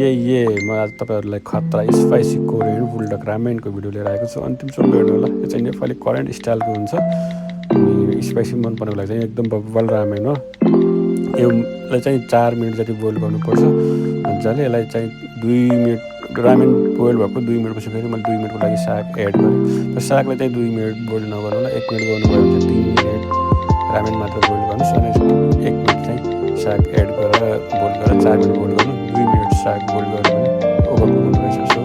म आज तपाईँहरूलाई खतरा स्पाइसी कोरियन बुलडक रामेनको भिडियो लिएर आएको छु। अन्तिमसम्म हेर्नु होला। यो चाहिँ नेपाली कोरियन स्टाइलको हुन्छ अनि स्पाइसी मन पर्नेको लागि चाहिँ एकदम बब्बल रामेन हो। यसलाई चाहिँ 4 मिनट जति बोइल गर्नुपर्छ मजाले। यसलाई चाहिँ 2 मिनट रामेन बोइल भएको 2 मिनटपछि फेरि मैले 2 मिनटको लागि साग एड गरेँ। तर सागलाई चाहिँ 2 मिनट बोइल नगर्नु होला, 1 मिनट गर्नुभयो भने 3 मिनट रामेन मात्र बोइल गर्नुहोस् अनि 1 मिनट चाहिँ साग एड गरेर बोइल गरेर 4 मिनट बोइल गर्नु। 2 मिनट साग बोइल गर्यो भने ओभरकुक हुँदो रहेछ। सो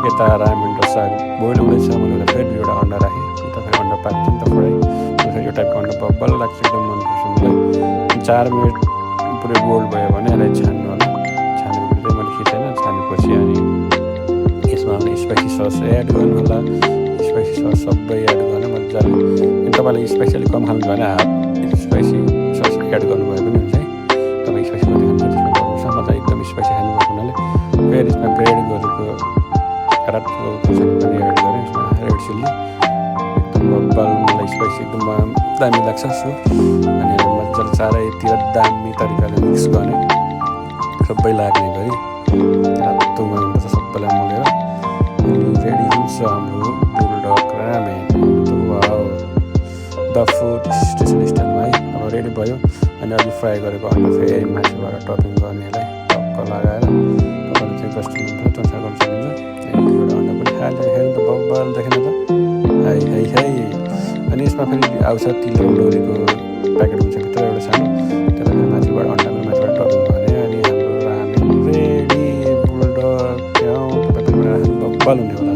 यता रामेन र साग बोइल हुँदैछ, मैले फेरि 2वटा अन्डा राखेँ। उता फेरि अन्डा पाक्छ नि त फ्राई, फेरि यो टाइपको अन्डा बब्बल लाग्छ, एकदम मनपर्छ मलाई। 4 मिनट पुरै बोइल भयो भने यसलाई छान्नु होला। छानेको चाहिँ मैले खिचेन, छानेपछि अनि यसमा स्पाइसी सस एड गर्नु होला। स्पाइसी सस सबै एड गरेर मजाले, तपाईँले स्पाइसी अलिक कम खानुहुन्छ भने हाफ स्पाइसी सस एड गर्नुभयो भने हुन्छ है। तपाईँ स्पाइसी कति खानुहुन्छ त्यसमा गर्नुहोस्। मलाई एकदम स्पाइसी खानुभएको हुनाले फेरि यसमा ब्रेड गरेको रातो खोर्सानी पनि एड गरेँ। यसमा रेड चिल्ली एकदम बब्बल, मलाई स्पाइसी एकदम दामी लाग्छ। सो अनि मजाले चारैतिर दामी तरिकाले मिक्स गर्ने, सबै लाग्ने गरी रातो बनाउनुपर्छ सबैलाई मोलेर। अनि रेडी हुन्छ हाम्रो Buldak ramen. Wow, the food station स्टाइलमा है। अब रेडी भयो अनि अघि फ्राई गरेको अन्डा फेरि माथिबाट टपिङ गर्नेलाई टक्क लगाएर तपाईँले चाहिँ कस्तो मनपर्छ अनुसार गर्न सक्नुहुन्छ। 1-2वटा अन्डा पनि हालेर हेर्नु त बब्बल देखेन त, हाई हाई हाई। अनि यसमा फेरि आउँछ तिल र डोरीको प्याकेट हुन्छ भित्र एउटा सानो, त्यसलाई माथिबाट अन्डाको माथिबाट टपिङ गर्ने अनि हाम्रो रामेन रेडी बुलडक। तपाईँ पनि बब्बल हुने हो।